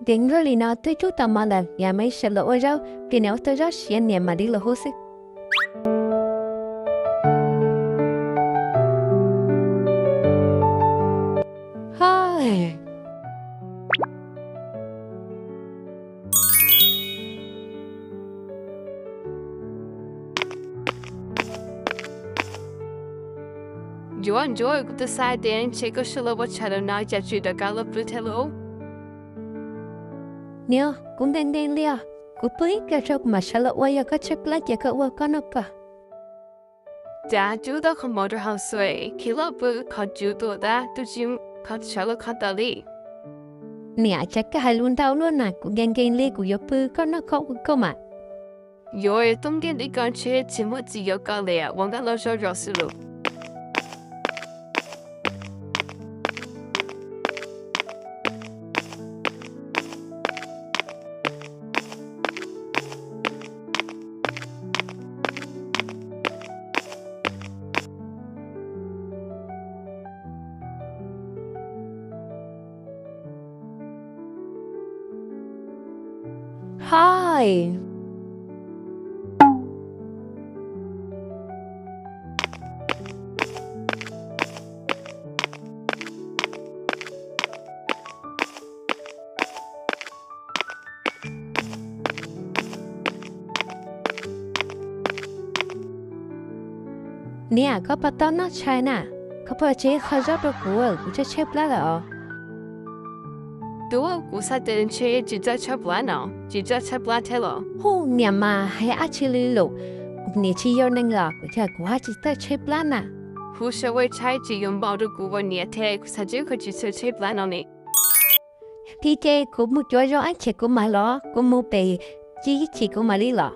Ces nrog li no twb cub tau mov lawm, yog mas ib sawv los ua zaub, ces niam ua tau zaub siav niam mam li los hu xwb. Hais. Yuav ntsuav, kuv twb xav tias ntshe koj sawv los ua tshais lawm no cas tsis rov qab los pw thiab lauj. Niam, kuv nkees nkees li os, kuv pw ib pliag tso kuv mam sawv los ua, yog koj tshaib plab ces koj ua koj noj koj. Cas tub tau qhov mov rau hauv xwb, khiav los pw qhov tub tuaj tab tus tsis kho sawv los kho tau li. Niam, cas koj hais lus ntau luaj na, kuv nkees nkees li kuv yuav pw koj noj koj ua koj mas. Yuav tub nkees li ko ntshe tsis muaj txiv yuav koj li, ua nkauj los zov zos xwb lauj. Hais. Niam, koj puas tau noj tshais na? Koj puas tsev qho zaub rau kuv, kuv tshaib tshaib plab lawm os. Tub, kuv xav tias ntshe tsis txawj tshaib plab no, tsis txawj tshaib plab thiab los? Hu, niam mas hais dab tsi li lus, kuv niam tsis yog neeg los kuv yog kuv haj tsis txawj tshaib plab na. Hu sawv ua tshaib tsis yuav npaum rau kuv ua niam thiab, kuv xav tseeb koj tsis txawj tshaib plab no ne. Thiab ces kuv mus cuav zog ib chim kuv mam los, kuv mus pem tsis ib chim kuv mam li los.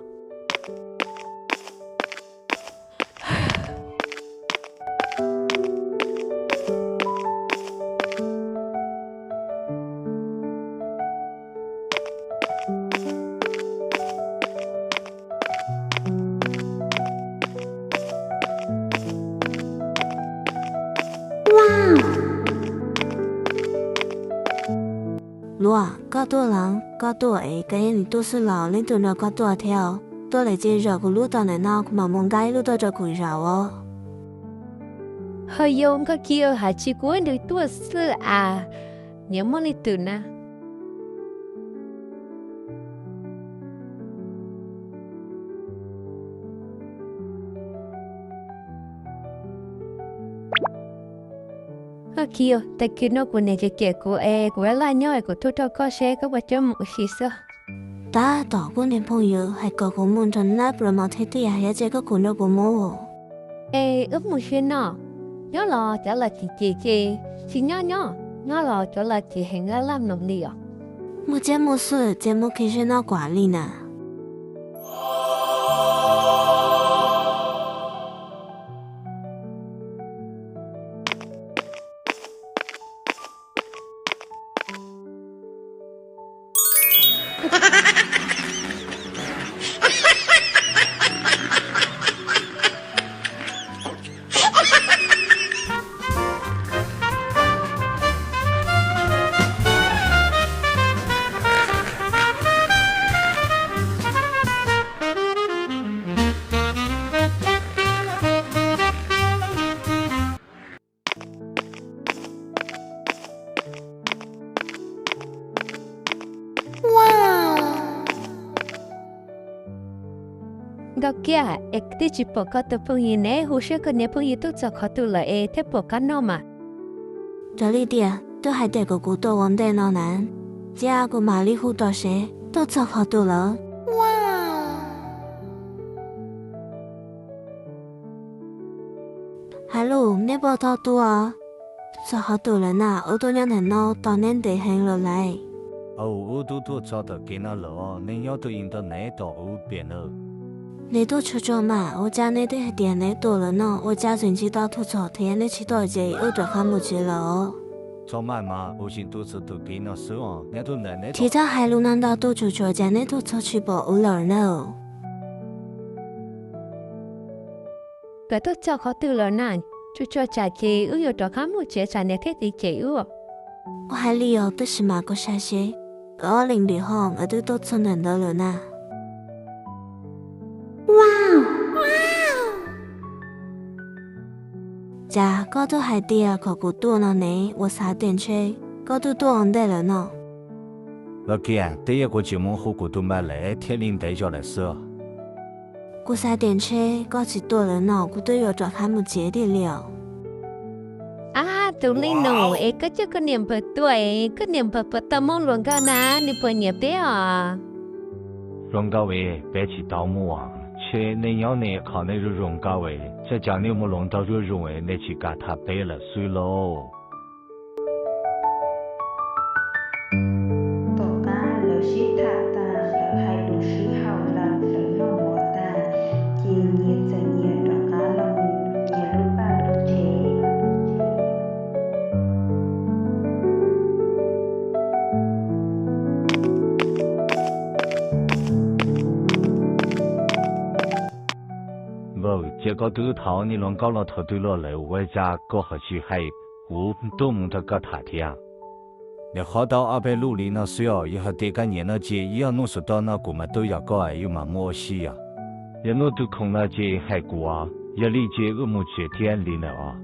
Luag, koj tuaj los? Koj tuaj es koj yeej nim tuaj xwb los leej twg nrog koj tuaj thiab? Tuaj lawm ces zaum kuv lub tau ntawm no kuv mam mus nqa ib lub tuaj rau kuv zaum os. Ho yog koj kiag hais tsis kuv nrog tuaj xwb as, niam muaj leej twg na. Koj kiag, tag kis no kuv niam cem cem kuv es kuv laj laj nyob es kuv tuaj rau koj seb koj puas coj mus ua si xwb. Tab tom kuv niag phooj ywg hais kom kuv mus nrog nab pluas mos thiab tiag, yog ces koj kuv nrog kuv mus. Es wb mus si no, nyob los cov laus cem cem ces tsis nyob nyob, nyob los cov laus cem heev laj laj mloog li os. Mus ces mus xwb, ces mus khi seb noj kuam li na. Nkauj kiag, es twb tsis pom koj tus phooj ywg ne, hu seb koj niag phooj ywg tuaj txog qhov twg lawm es thiaj pom qab noj mas. Raws li tias twb hais tias kom kuv tuaj ua ntej no na, cia kuv mam li hu tom seb tuaj txog qhov twg lawm. Hais lus, neb puas tau tuaj? Txog qhov twg lawm na? Wb tuaj nyob ntawm no tos neb ntev heev lawm lauj. Aw, wb twb tuaj txog tom kev no lawm os, neb nyob twj ywm ntawm neb tos wb piam nawb. Neb tuaj tsuag tsuag mas, ua cas neb twb hais tias neb tuaj lawm no, ua cas tseem tsis tau tuaj txog thiab? Neb tsis tuaj ces wb rov qab mus tsev lawm os. Txhob maj mas, wb tseem tuaj txog tom kev no xwb os, neb tuaj ntawm neb. Tsis txhob hais lus no ntau, tuaj tsuag tsuag cas neb tuaj txog tsis pom wb lawm na. Koj tuaj txog qhov twg lawm na? Tsuag tsuag tsam ces wb yuav rov qab mus tsev tsam niam thiab txiv cem wb. Kuv hais li os, tab sis mas koj saib seb, Koj ob leeg li ho nkawd twb tuaj txog ntawm ntawd lawm na. Cas koj twb hais tias kom kuv tuaj no ne, ua xav tias ntshe koj twb tuaj ua ntej lawm no. Los kiag, twb yog kuv tsis muaj hu kuv tus npawg lawm thiaj li ntev zog lawm xwb. Kuv xav tias ntshe koj tsis tuaj lawm no, kuv twb yuav rov qab mus tsev tiag li os. Ab, tus leej nus es koj coj koj niam npawg tuaj es koj niam npawg puas tau muaj hluas nkauj na, nws puas nyiam peb os? Hluas nkauj es peb tsis tau muaj, ntshe nej nyob nej qhov nej zoo zoo nkauj es, cas cas nej muaj hluas nraug zuj zus es nej tsis kam tham peb lawm xwb lauj. Tom qab lawv sib tham tas, lawv hais lus sib haum los lawv noj mov tas, ces nyias txawm nyias rov qab los mus nyias lub paj lub tsev. Vauv, ces koj twb thov niag hluas nkauj los thaum twg los lawm, ua cas koj ho tsis hais kuv tuaj mus nrog koj tham thiab? Niam qhuav tau ob peb lus li no xwb os, yog hais tias koj nyiam no ces ib ob hnub xub toj no kuv mam tuaj yos koj, yus mam mus ua si os. Yog hnub twg khoom no ces hais kuv, yog li ces wb mus tsev thiab li ntawd os.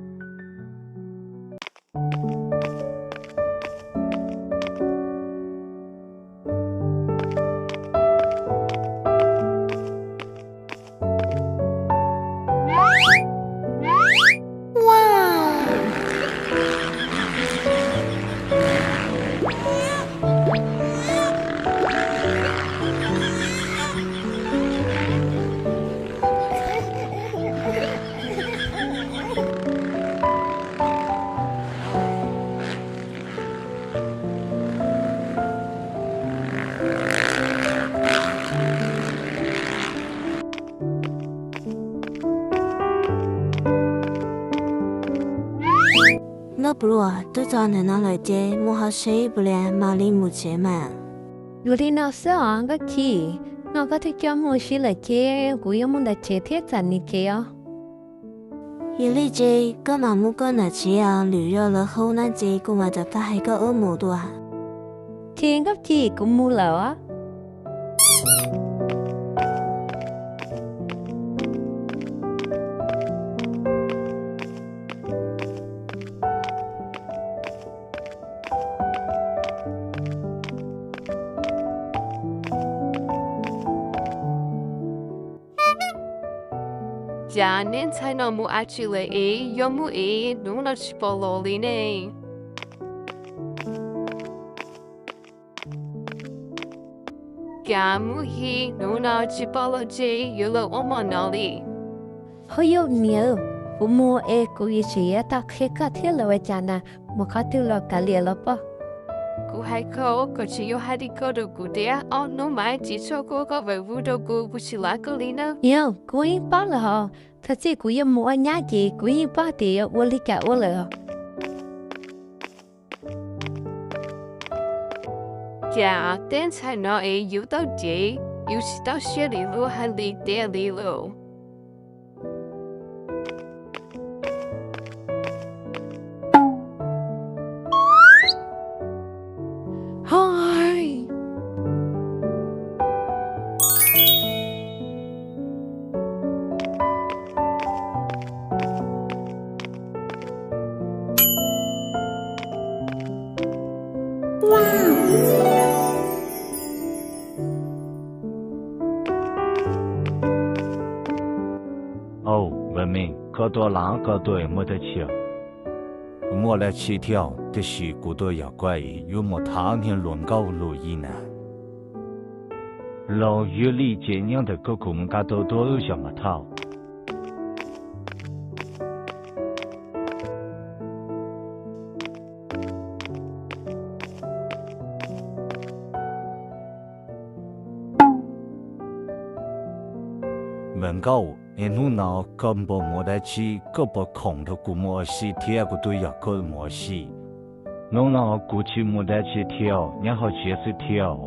Nkauj Pluag, twb txog ntawm no lawm ces mus hauj seb puas li mam li mus tsev mas. Yuav li no xwb os Nkauj Chim, no koj twb coj mus ua si lawm ces kuv yuav mus ntawm tsev thiab txam nim tsev os. Yog li ces koj mam mus koj ntawm tsev os, lwm zaus lawv hu no ces kuv mam rov qab hais koj wb mus dua. Ces Nkauj Chim, kuv mus lawm os. Cas nej ntxhais no mus dab tsi lawm es yuav mus es hnub no tsis pom los li ne? Cas mus es hnub no tsis pom los ces yuav los ua mov no li? Ho yog niam, kuv mus es kuv yuav tseem yuav tau qhia koj thiab los ua cas na, mus qhov twg los kav liam los poj. Kuv hais koj, koj tsis yuav hais li ko rau kuv tiag, ob hnub mas tsis tshua koj vawv vug rau kuv, kuv tsis lab koj li na. Yog, kuv yeej paub lawm hos, thaum txij kuv yuav mus ua nyab ces kuv yeej paub tias yuav ua li cas ua lawm. Cas tej ntxhais no es yus tau cev, yus tsis tau siab li lub hais li tiag li lauj. Au, Npawg Meej, koj tuaj los koj tuaj muaj dab tsi? Kuv muaj dab tsi thiab, tiam sis kuv tuaj yog kuv yuav mus tham niag hluas nkauj Lus Yij na. Los yog li ces nyob ntawm koj, kuv mus nqa tau tuaj wb zos mas thauj. Npawg Nkauj, es hnub no koj npau muaj dab tsi, koj puas khoom nrog kuv mus ua si thiab kuv twb yog koj mus ua si? Hnub no kuv tsis muaj dab tsi thiab, nyob hauv tsev xwb thiab.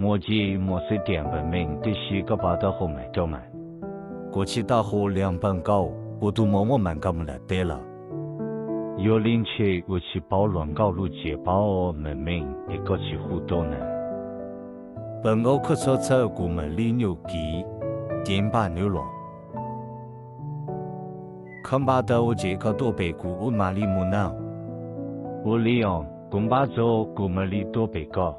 Muaj ces muaj xwb tiag Npawg Meej, tiam sis koj pab tau hau mais rau mas. Kuv tsis tau hu li Npawg Nkauj, kuv tus muam muab Npawg Nkauj mus lawm teb lawm. Yog li ntshe kuv tsis paub hluas nkauj lub cev paub Npawg Meej es koj tsis hu rau na. Pawg Nkauj Khuj Txhawj Txhawj, kuv mam li nyuj kiv, ces npaj nws los. Koj npaj tau ces koj tuaj pem kuv wb mam li mus nawb. Ua li os, kuv npaj tau kuv mam li tuaj pem koj.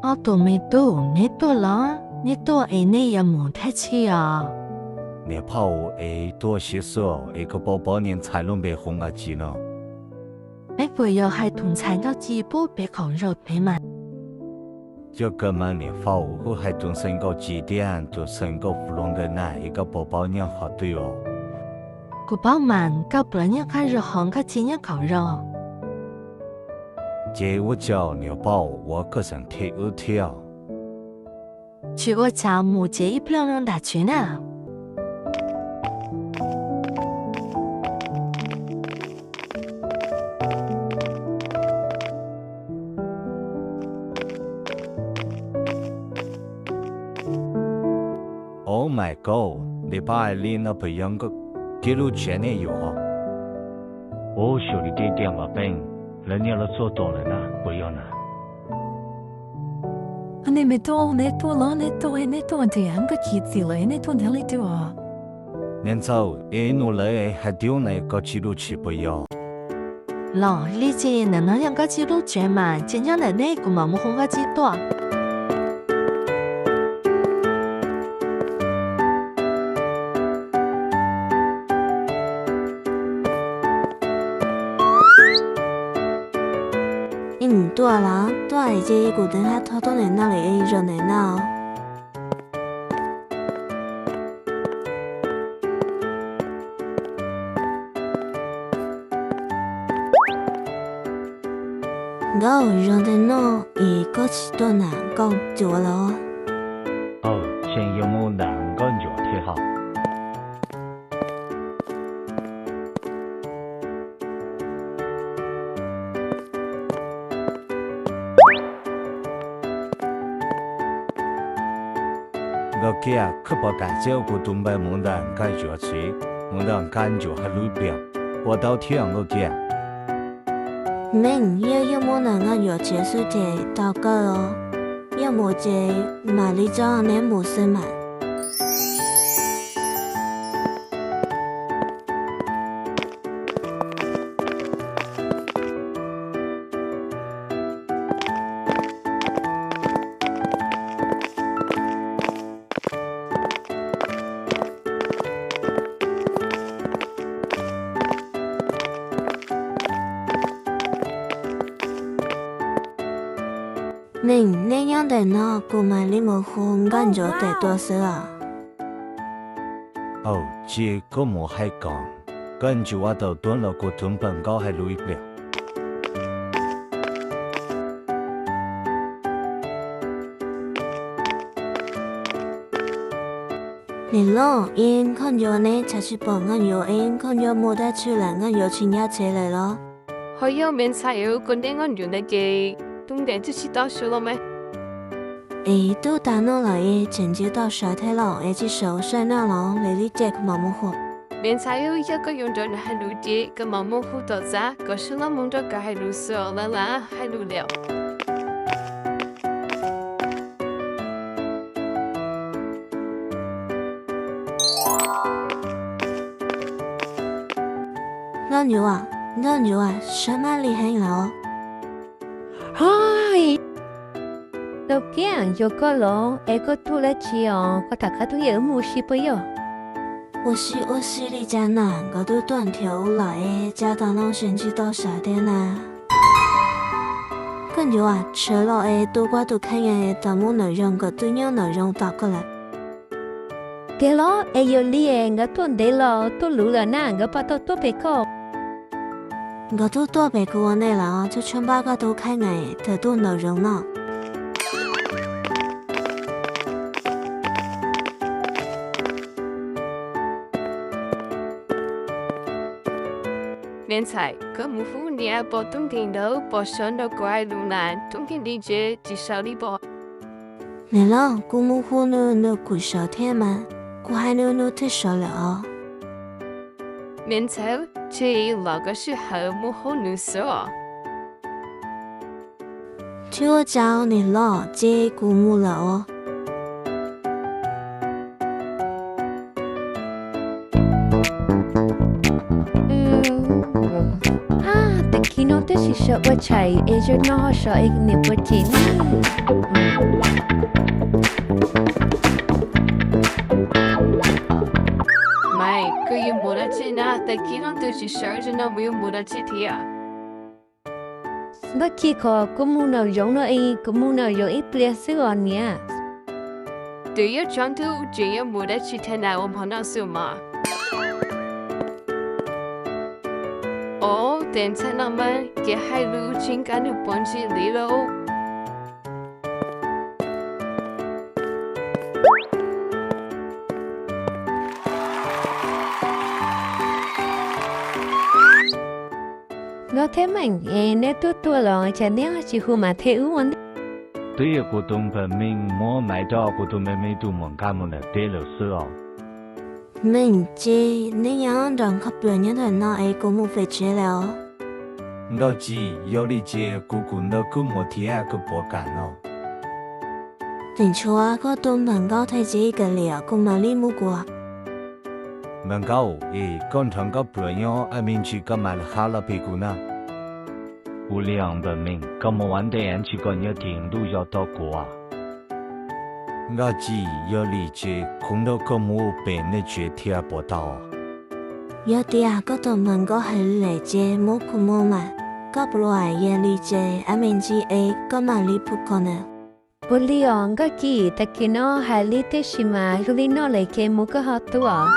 Ob tug me tub, neb tuaj los? Neb tuaj es neb yuav mus dab tsi os? Niam phauj, es tuaj siv xwb es koj puas paub niag ntxhais lub npe hu ua Ci no? Peb puas yog hais tus ntxhais Nkauj Ci pub pem qaum zos pem mas? Yog kawg mas niam phauj, wb hais tus ntxhais Nkauj Ci thiab tus ntxhais Nkauj Fluas ntawm na, es koj puas paub nyob qhov twg os? Kuv paub mas, Nkauj Fluas nyob qab zos hos Nkauj Ci nyob qaum zos. Ces ua cas niam phauj uas koj tseem them wb thiab? Tsis ua cas, mus ces ib pliag los nram tsev na. Oh my god, nws pab hais li no puas yog Nkauj Ci lub tsev ne yom? Ua xyov li tiag tiag mas Peeb, lawv niaj los txog tod lawm na, puas yog na? Nej me tub, neb tuaj los? Neb tuaj, neb tuaj tias Nkauj Ci txim lawm, neb tuaj ntev li tiag os. Niam ntxawm, es nug lawv hais tias ub na Nkauj Ci lub tsev puas yog? Los li ces ntawm no yog Nkauj Ci lub tsev mas, ces nyob ntawm neb, kuv mam mus hu Nkauj Ci tuaj. Ib mus tuaj los? Tuaj ces kuv twb hab thov tuaj ntawm no lawm, zaum ntawm no. Nkauj, zaum ntawm no es koj tsis tuaj nram Nkauj Ci los? Aws, tseem yuav mus nram Nkauj Ci thiab hos. Nkauj Ci, koj puas kam txiav kuv tus npawb mus ntawm Nkauj Ci tsev, mus ntawm Nkauj Ci hauv lub pliag, ua tau thiab Nkauj Ci? Meej, yog yuav mus ntawm Nkauj Ci tsev xwb ces tau kawg os. Yog mus ces mam li coj neb mus xwb mas. Meej, neb nyob ntawm no kuv mam li mus hu Nkauj Ci tes tuaj xwb os. Aws, ces koj mus hais kom Nkauj Ci ua tau tuaj los kuv tus npawb Nkauj hauv lub ib pliag. Niam loj, es Nkauj Ci ne, cas tsis pom Nkauj Ci es Nkauj Ci mus dab tsi lawm, Nkauj Ci tsis nyob tsev lawm los? Ho yog me ntxhais, kuv ntshai Nkauj Ci ntawd ces tus ntawd twb tsis tau sawv los mas. Es twb tas noj lawm es tseem tsis tau sawv thiab los es tsis sawv saib noj los lawv li ces kuv mam mus hu. Me ntxhais, yog koj yuav nrog nws hais lus ces koj mam mus hu tom txaj kom sawv los mus nrog koj hais lus xwb os, lawv lam hais lus li os. Nkauj Ci, Nkauj Ci, sawv maj li heev lawm. Hais, tau kiag yuav koj los es koj tuaj dab tsi os? Koj tham qab tub yawm mus ua si puas yog? Ua si ua si li cas na, nkawd twb tuaj nrhiav wb lawm es cas tam no tseem tsis tau sawv thiab na. Nkauj Ci, sawv los es tu koj tus kheej es tam mus nram zoov, nkawd twb nyob nram zoov tos koj lawm. Tiag los es yog li es nkawd tuaj ntev los tuaj luv lawm na, nkawd puas tau tuaj pem koj? Nkawd twb tuaj pem kuv ua ntej lawm, tsuas tshuav npaj koj tus kheej es tawm tuaj nraum zoov no. Me ntxhais, koj mus hu niam pog Tub Nkeeg ntawd pov sawv nrog kuv hais lus na, Tub Nkeeg li ces tsis sawv li pog. Niam hlob, kuv mus hu nws, nws kuj sawv thiab mas, kuv hais nws nws thiaj sawv lawm os. Me ntxhais, tsis los koj sij hawm mus hu nws xwb os. Tsis ua cas niam hlob, ces kuv mus lawm os. Ab, tag kis no twb tsis sawv ua tshais es zaum no ho sawv es niam puas cem ne? Mas koj yuav mus dab tsi na? Tag kis no twb tsis sawv, zaum no mus yuav mus dab tsi thiab? Nkauj Ci, kom kuv mus nraum zoov no es kuv mus nraum zoov ib pliag xwb os niam. Twb yuav tsaus ntuj, tseem yuav mus dab tsi thiab na, ua hmo noj xwb mas. Ob, tej ntxhais no mas kev hais lus tsis nkag nws puav ntsis li lauj. Nkauj thiab Meej, es neb twb tuaj los cas neb tsis hu mas thiaj wb ua ntej? Twb yog kuv tus npawg Meej muab maiv rau kuv tus me me tub mus nkag mus nram teb lawm xwb os. Meej, ces neb nyob nrog nkauj pluag nyob ntawm no es kuv mus pem tsev lawm os. Nkauj Ci, yog li ces kuv kuj nrog koj mus thiab, koj puas kam no? Tseem tshuav koj tus npawg Nkauj thiab ces kawg li os, kuv mam li mus kuv. Npawg Nkauj, es koj nrog nkauj pluag nyob, me ntsis koj mam li ho los pem kuv na. Kuv li os npawg Meej, koj mus ua ntej, ntsis koj nyob tim ntuj yos tos kuv. Nkauj Ci, yog li ces kuv nrog koj mus pem nej tsev thiab puas tau? Yog tias koj tus npawg Nkauj hais li lawm ces muab kuv mus mas, nkauj pluag, yog li ces me ntsis es koj mam li pw koj na. Ua li os Nkauj Ci, tag kis no hais li tib si mas zoo li no lawm ces mus koj ho tuaj os.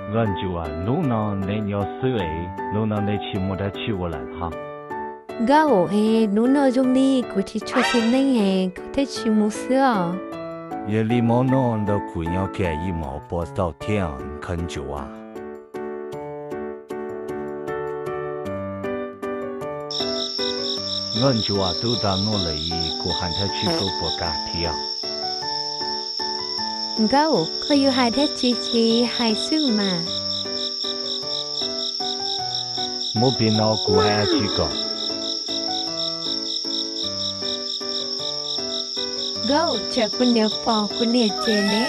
Nkauj Ncuav, hnub no neb nyob xwb es hnub no neb tsis mus dab tsi ua lawm hos? Nkauj, es hnub no zoo li kuv tsis tshua xis neej es kuv thiaj tsis mus xwb os. Yog li hmo no nrog kuv nyob kiag ib hmos puas tau thiab Nkauj Ncuav? Nkauj Ncuav, twb tag nuav lawm es kuv hais dab tsi koj puas kam thiab? Nkauj, koj yuav hais dab tsi ces hais xwb mas. Muab piv no kuv hais dab tsi kom. Nkauj, tsam kuv niam pom kuv niam cem ne.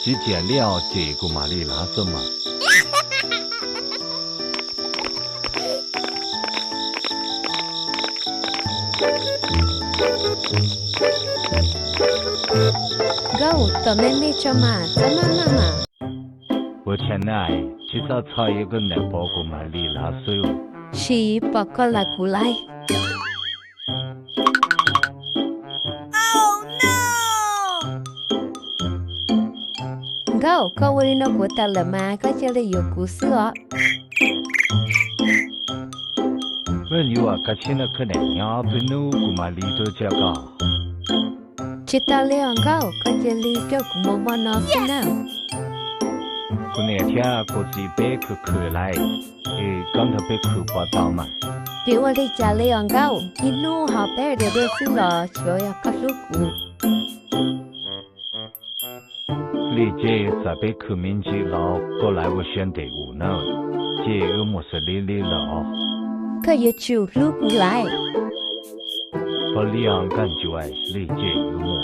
Tsis cem li os, ces kuv mam li lawv xwb mas. Nkauj, tom me me tso mas, txhob maj maj mas. Ua tshais na, tsis txhob txhawj, yog koj niam pom kuv mam li lawv xwb. Tsis pom koj lawv kuv lawm. Nkauj, koj ua li no kuv tawm lawm mas koj cia li yuav kuv xwb os. Nkauj Ncuav, koj sim nrog koj niam nyob peb hnub kuv mam li tuaj coj koj. Tsis tau li os nkauj, koj cia li coj kuv mus hmo no xwb na. Kuv niam thiab kuv txiv peb khwv khwv lawm, es koj nrog peb khwv puas tau mas? Tsis ua li cas li os nkauj, ib hnub ho peb dua dua xwb los tsuav yog koj hlub kuv. Li ces txawm peb khwv me ntsis los koj lawv ua siab ntev ua luaj na, ces wb mus xws li li lawm os. Koj yuav tsum hlub kuv lawm. Puav leej Nkauj Ncuav, li ces wb mus.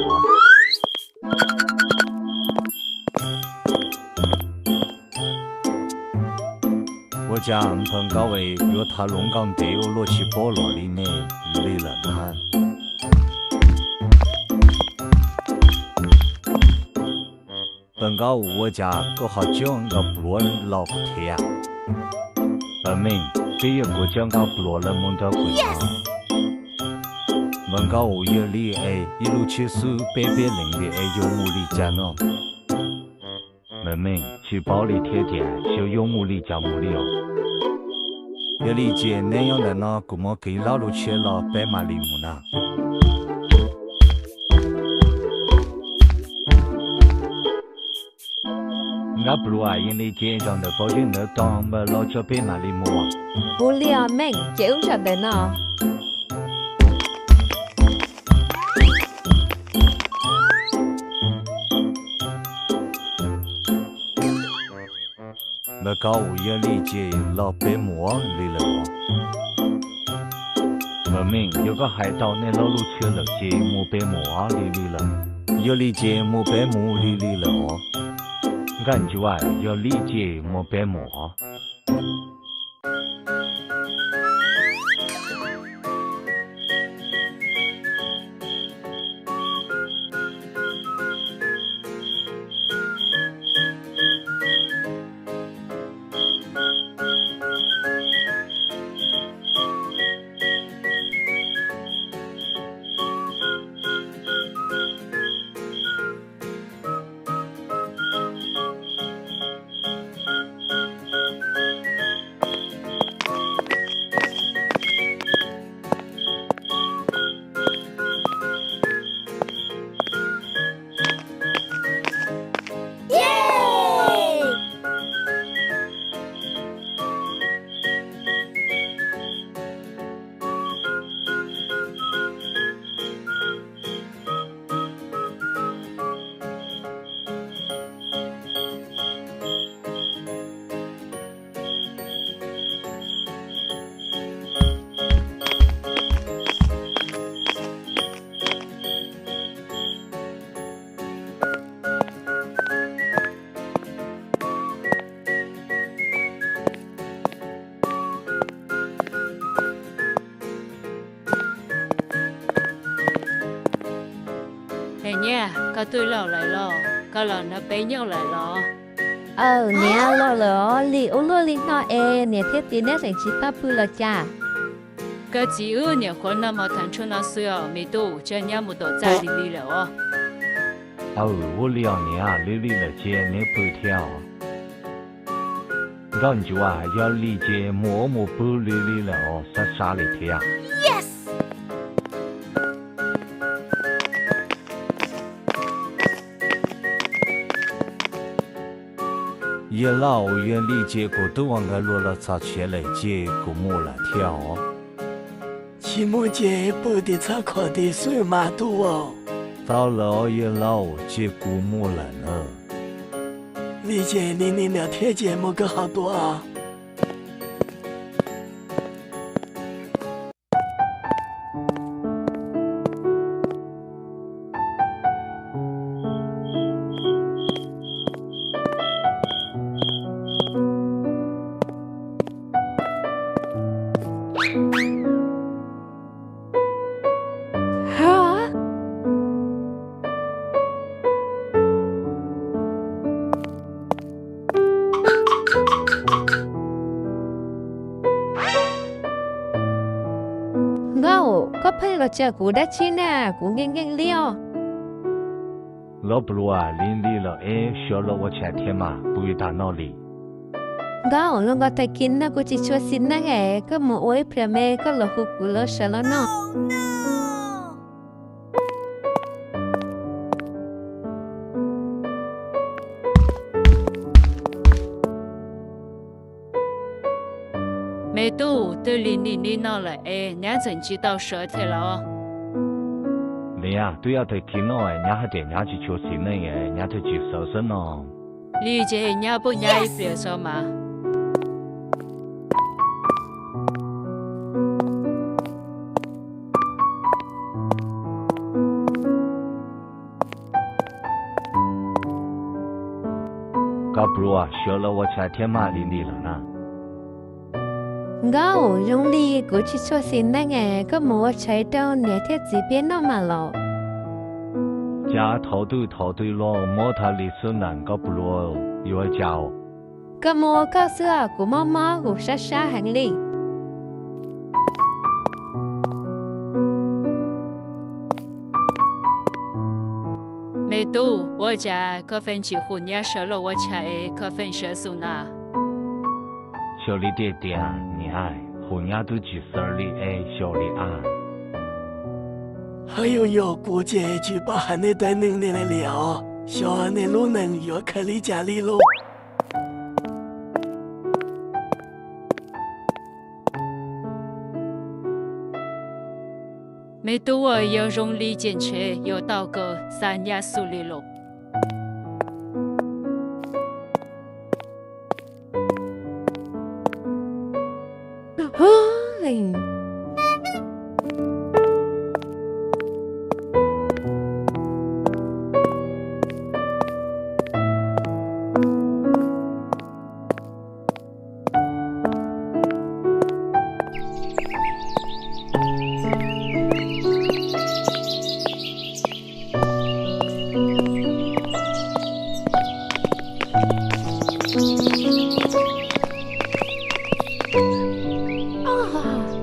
Ua cas npawg Nkauj es yuav tham hluas nkauj ntev ua luaj tsis paub los li ne, li lawm ntag. Npawg Nkauj Us, ua cas koj ho coj Nkauj Pluav los kuv thiab? Npawg Meej, twb yog kuv coj Nkauj Pluav los mus nrog kuv nyob. Npawg Nkauj Us, yog li es ib lub tshiab xwb peb peb leeg li es yuav mus li cas no? Npawg Meej, tsis paub li thiab tias xyov yuav mus li cas mus li os. Yog li ces neb nyob ntawm no, kuv muab kiv lub tshiab los peb mam li mus na. Nkauj Pluav, yog li ces zaum ntawd pov yeej ntawd tos npawg los tso peb mam li mus. Ua li os Meej, ces wb zaum ntawm no. Npawg Nkauj Us, yog li ces los peb mus os, li lawm os. Npawg Meej, yog koj hais tau nej lub lub tshiab lawm ces mus peb mus os, li li lawm. Yog li ces mus peb mus li li lawm os. Nkauj Ncuav, yog li ces mus peb mus os. Niam Nyiaj, koj twb laus lawm los koj los nrog peb nyob lawm los? Aws, niam, laus lawm os, lim ua luaj li no es niam thiab txiv neb tseem tsis tau pw los cas? Koj txiv wb nyuam qhuav noj mov tham tshuaj no xwb os me tub, tsam nyab mus tom txaj li li lawm os. Aws, ua li os niam, li li lawm ces neb pw thiab os. Nkauj Ncuav, yog li ces mus ua mus pw li li lawm os, sab sab li thiab. Yawg laus, yog li ces kuv twb ua nkawd luag los txog tshiav lawm ces kuv mus lawm thiab os. Tsis mus ces pw tim txaj khom tid xwb mas tub. Tau lawm os yawg laus, ces kuv mus lawm na. Li ces li li lawm thiab ces mus koj ho tuaj. Nkauj, koj pheej los tsa kuv dab tsi na, kuv nkees nkees li os. Nkauj Pluav, li li lawm es sawv los ua tshais thiab mas, pw tas no li. Nkauj, los nkaus tag kis no kuv tsis tshua xis neej es koj mus ua ib pliag me koj los hu kuv los sawv los noj. Me tub, twb li nim li no lawm es nyab tseem tsis tau sawv thiab los? Niam, twb yog tag kis no nyab hais tias nyab tsis tshua xis neej, nyab thiaj tsis sawv xwb no. Li ces nyab pub nyab ib pliag tso mas. Nkauj Pluav, sawv los ua tshais thiab mas, li li lawm na. Nkauj, zoo li kuv tsis tshua xis neej es koj mus ua tshais rau niam thiab txiv peb noj mas los. Cas thaum twg thaum twg los mob thaj li xwb na, koj pluav, yuav cas? Koj mus ua koj xwb os, kuv mob mob kuv sab sab heev li. Me tub, ua cas koj feem tsis hu nyab sawv los ua tshais es koj feem sawv xus na? Xyov li tiag tiag niam, hu nyab twb tsis xav li es xyov li a. Haj yog yog kuv ces tsis paub hais nej tej neeg ne li os, xyov nej lub neej yuav khaws li cas li lauj. Me tub, yog zoo li ces ntshe yuav tau kawg, xa nyab xwb li lauj.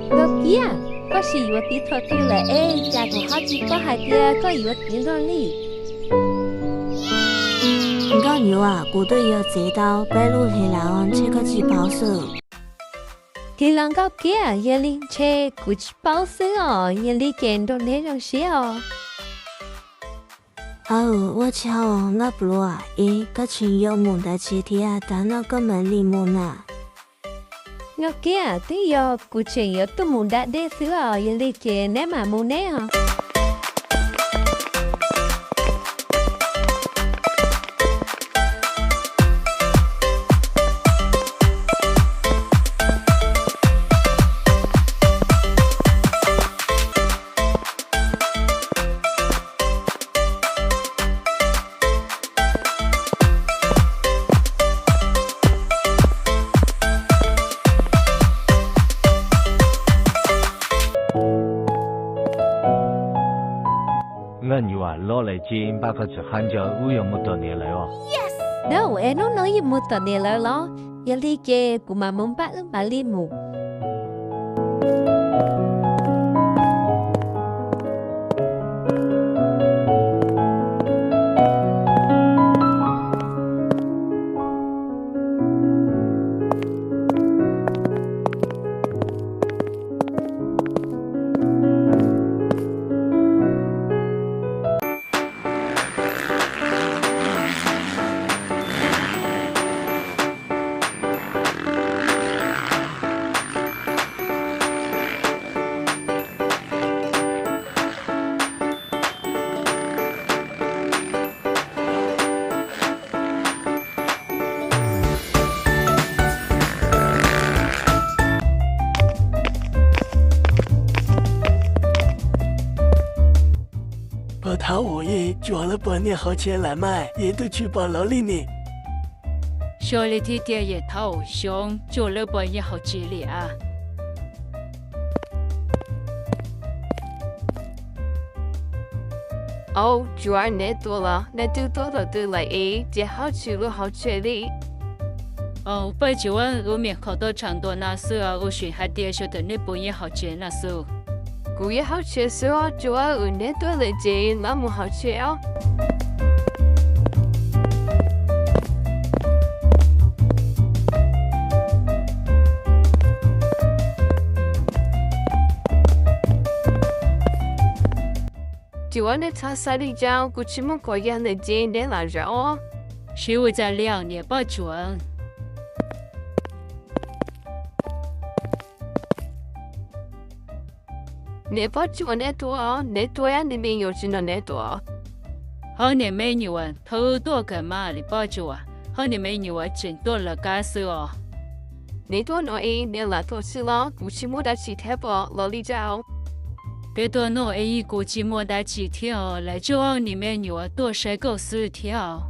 Nkauj Kiab, koj sim yuav tiv thawj twg lawm es cas kuv ho tsis paub hais tias koj yuav tiv luaj li? Nkauj nyuam, kuv twb yuav txiav tau peb lub hlis lawm, ntshe koj tsis paub xwb. Tiv los Nkauj Kiab, yog li ntshe kuv tsis paub xwb os, yog li ces nrog neb zoo siab os. Aw, ua tsaug Nkauj Pluav, es koj tseem yuav mus dab tsi thiab, tam no koj mam li mus na? Nkauj Kiab, twb yog kuv tseem yuav tuaj mus da dej xwb os, yog li ces neb mam mus neb os. Nkauj nyuam, los lawm ces npaj koj txiv qab ncaws, wb yuav mus tom niam lawv os. Dab, es hnub no yeej mus tom niam lawv los? Yog li ces kuv mam mus npaj wb mam li mus. Puag thaum ub yeej tsuas lawv puag nyiaj hauv tsev lawm mas, yeej twb tsis pom lawv li ne. Xyov li thiab tiag, yeej thaum xyoo tsuas lawv puag nyiaj hauv tsev li as. Au, tsuav neb tuaj los, neb twb tuaj thaum twg lawm es tsis hauv tsev lub hauv tsev li? Au, Paj Tsuav, kuv me kho tuaj tsham ntua no xwb os, kuv sim hais tias sawv daws neb puag nyiaj hauv tsev no xwb. Kuv nyiaj hauv tsev xwb os, tsuav neb tuaj lawm ces los mus hauv tsev os. Tsuav, neb txhob xav li cas, kuv tsis muaj khuam yas lawm ces neb lam zaum. Tsis ua cas li os niam Paj Tsuav. Niam Paj Tsuav, neb tuaj, neb tuaj, niam me nyuam tsis nrog neb tuaj. Ho niam me nyuam, thaum tuaj kawg mas li Paj Tsuav, ho niam me nyuam tseem tuaj lawv qab xwb os. Neb tuaj no es neb lam tuaj xwb los, kuv tsis muaj dab tsi thiab pom los li cas. Peb tuaj no es kuv tsis muaj dab tsi thiab os, lam tsuas niam me nyuam tuaj saib koj xwb thiab os.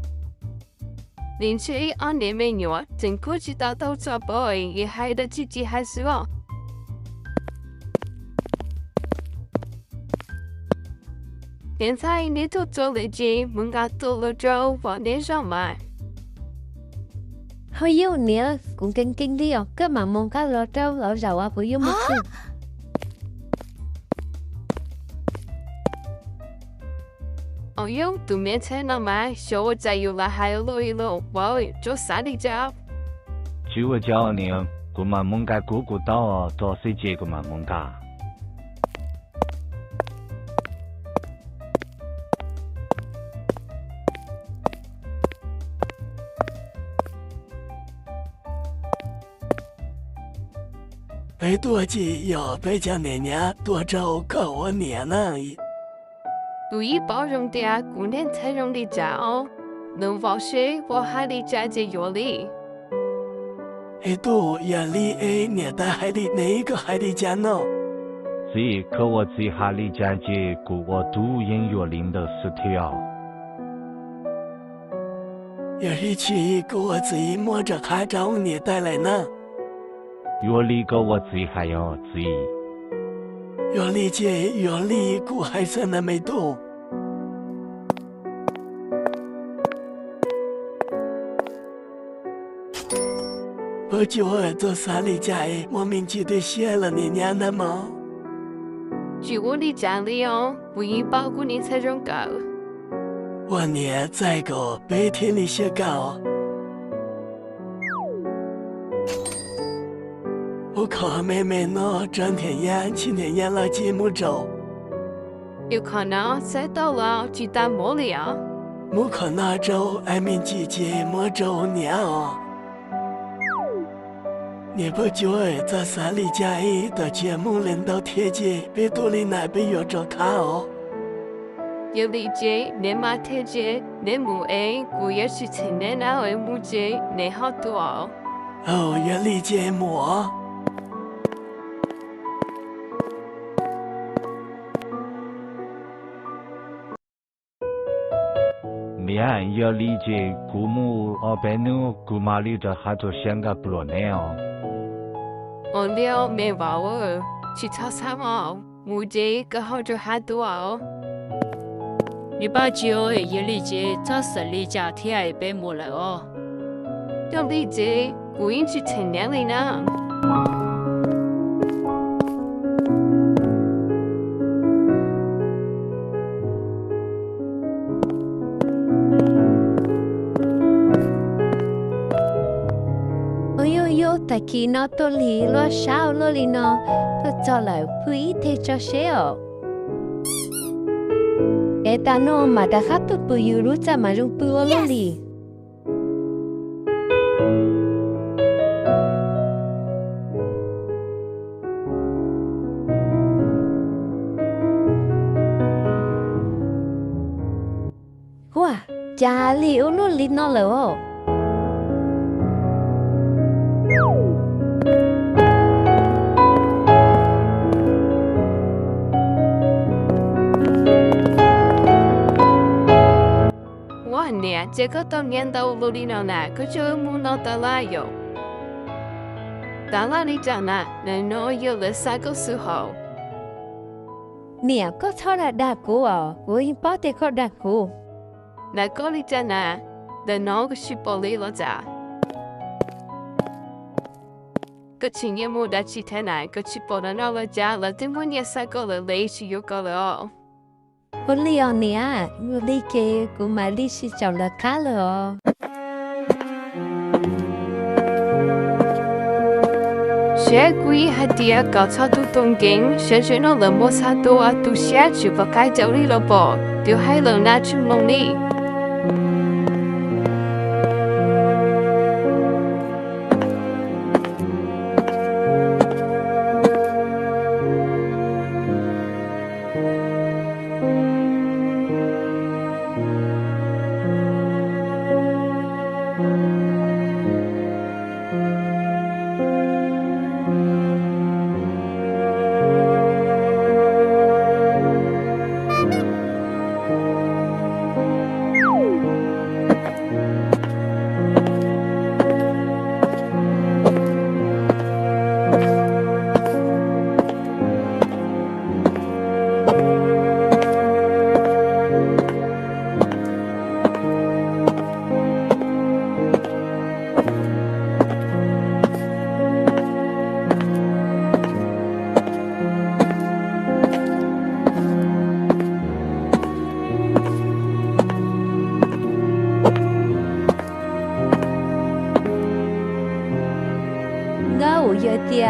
Ntshe ob niam me nyuam tseem kuj tsis tau tau txog pom es hais dab tsi tsis hais xwb os. Niam ntxhais, neb tuaj txog lawm ces mus nqa tus lus rau pog neb zov mas. Hos yog niam, kuv nkees nkees li os, koj mam mus nqa los rau lawv zaum as, kuv yuav mus tsev. Au yog, tus me ntxhais no mas xyov ua cas yus lam hais ua luaj li lauj, vauv, tsuas xav li cas? Tsis ua cas niam, kuv mam mus nqa kuv kuv taub tso xwb ces kuv mam mus nqa. Peb tuaj ces yog peb cov niam nyab tuaj rau koj ua niam na. Kuv yeej paub zoo tias kuv niam ntxhais zoo li cas os, nws vauv seb puas hais li cas ces yuav li. Es tub, yog li es niam tais hais li ne koj hais li cas no? Txiv, koj ua txiv hais li cas ces kuv ua tub yeej yuav li ntawd xwb thiab. Yog li ces kuv ua txiv muab rov qab rau niam tais lawm na. Yog li koj ua txiv hais os txiv. Yog li ces yog li kuv hais xwb na me tub. Pog Cuab, txawj xav li cas es muaj me ntsis twb siab los niam nyab ntag mog. Tsis ua li cas li os, kuv yeej paub kuv niam ntxhais zoo kawg. Ua niam txais kom peb thiaj li siab kawg. Ub, qhov me me no rau niam nyab, ntshe niam nyab los cia mus rau. Yog qhov no txais tau los tsis tas mov li os. Muab qhov no rau, es me ntsis ces muab rau niam os. Niam Pog Cuab, txawj xav li cas es tau tsiaj mus li ntau thiab ces peb tuaj li na peb yuav rov qab os. Yog li ces neb maj thiab ces neb mus es kuv yuav tsis txheem neb na, es mus ces neb ho tuaj. Aw, yog li ces mus os. Niam, yog li ces kuv mus ob peb hnub kuv mam li rov qab tuaj saib nqa pluas neb os. Ua li me vauv, tsis txhob xav mog, mus ces koj ho rov qab tuaj os. Niam Pog Cuab, yog li ces txhob xav li cas thiab, peb mus lawm os. Yog li ces kuv yeej tsis txheem neb li na. Ua yog yog tag kis no tuaj li luaj sab luaj li no, tuaj txog lawm pw ib teg tso seb os. Es tas no mam rov qab tuaj pw yus lub txaj mas zoo pw ua luaj li. Ua cas li ua luaj li no lawm os. Ua niam, ces koj tau niam ntau luaj li no na, koj tseem mus noj tas laj yom? Tas laj li cas na, ntawm no yog lawv xa koj xwb hos. Niam, koj txhob dag dag kuv os, kuv yeej paub tias koj dag kuv. Ntawm koj li cas na, ntawm no koj tsis pom li los cas? Koj tseem nyiam mus dab tsi thiab na, koj tsis pom ntawm no los cas, lawv twb muaj nyiaj xa koj lawm, lawv tsis yuav koj lawm os. Ua li os niam, ua li ces kuv mam li sib caum lawv qab lawm os. Saib kuv yeej hais tias kom txhob tu tus nkees, saib seb no lawv muab xa tuaj, tu siab tsis pom qab caum li los pom, twb hais lawm na tsis mloog li.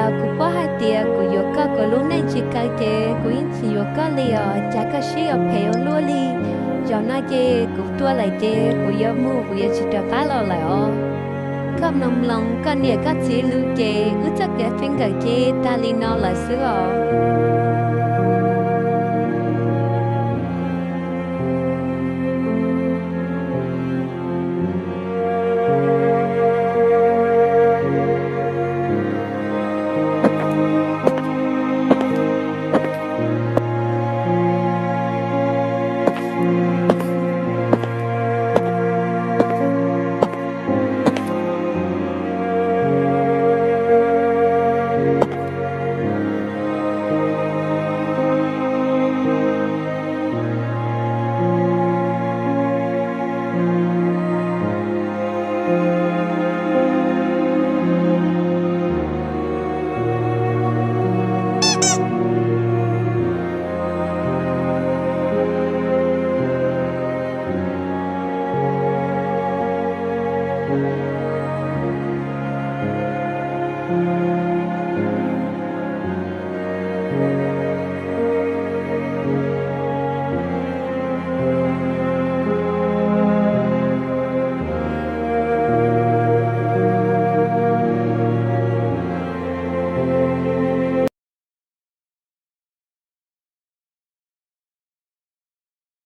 Kuv paub hais tias kuv yuav koj kuv lub neej tsis kaw ces kuv yeej tsis yuav koj li os, cas koj siab yuav phem ua luaj li. Zaum no ces kuv tuag lawm ces kuv yuav mus, kuv yuav tsis rov qab los lawm os. Koj mloog mloog koj niam koj txiv lus ces wb txoj kev feem nkawm ces tag li no lawm xwb os.